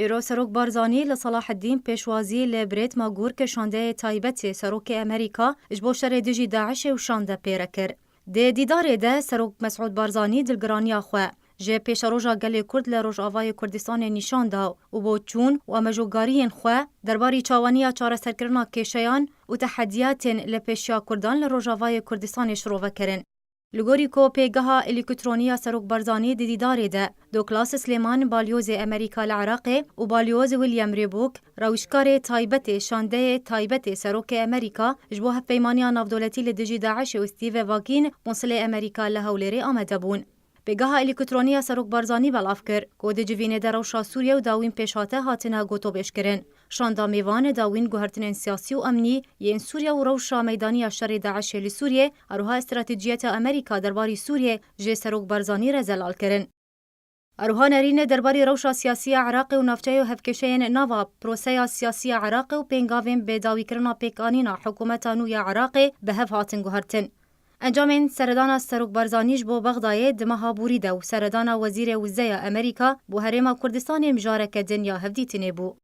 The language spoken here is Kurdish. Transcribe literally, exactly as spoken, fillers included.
Îro Serok Barzanî li Selaheddîn pêşwazî li Brêt Magûr ke şandeyê taybetê Serokê Amerîka ji bo şerê dijî DAIŞê û şande pê re kir. Di dîdarê de Serok Mesûd Barzanî dilgiraniya xwe ji pêşeroja gelê Kurd li Rojavayê Kurdistanê nîşan da û bo çûn û amejogariyên xwe derbarî çawaniya çareserkirina kêşeyan û tehediyatên li pêşiya Kurdan li Rojavayê Kurdistanê şirove kirin. Li gorî ku pêgeha elekîtronî ya Serok Barzanî di dîdarê de Douglas Silêman, balyozê Amerîka li Iraqê û balyoz William Rêbûk, rawişkarê taybetê şandeyê taybetê Serokê Amerîka ji bo hevpeymaniya navdewletî li dijî DAIŞê û Steve Vagin, konsilê Amerîka li Hewlêrê amade bûn. Pêgeha elekîtronî ya Serok Barzanî belav kir ku di civînê de rewşa Sûriye û dawîn pêşhate hatine gotobêjkirin. Şanda mêvan dawîn guhertinên siyasî û emnî yên Sûriye û rewşa meydanî ya şerê DAIŞê li Sûriyê, her wiha stratejiyeta Amerîka derbarî Sûriyê ji Serok Barzanî re zelal kirin. Her wiha nerîne derbarî rewşa siyasî ya Iraqê û navçeyê û hevkêşeyên nava proseya siyasî ya Iraqê û pêngavên bi dawîkirina pêkanîna hikûmeta nû ya Iraqê bi hev hatin guhertin. Encamên seredana Serok Barzanî ji bo Bexdayê di meha borî de û seredana Wezîrê Wize ya Amerîka bo Herêma Kurdistanê mijareke din ya hevdîtinê bû.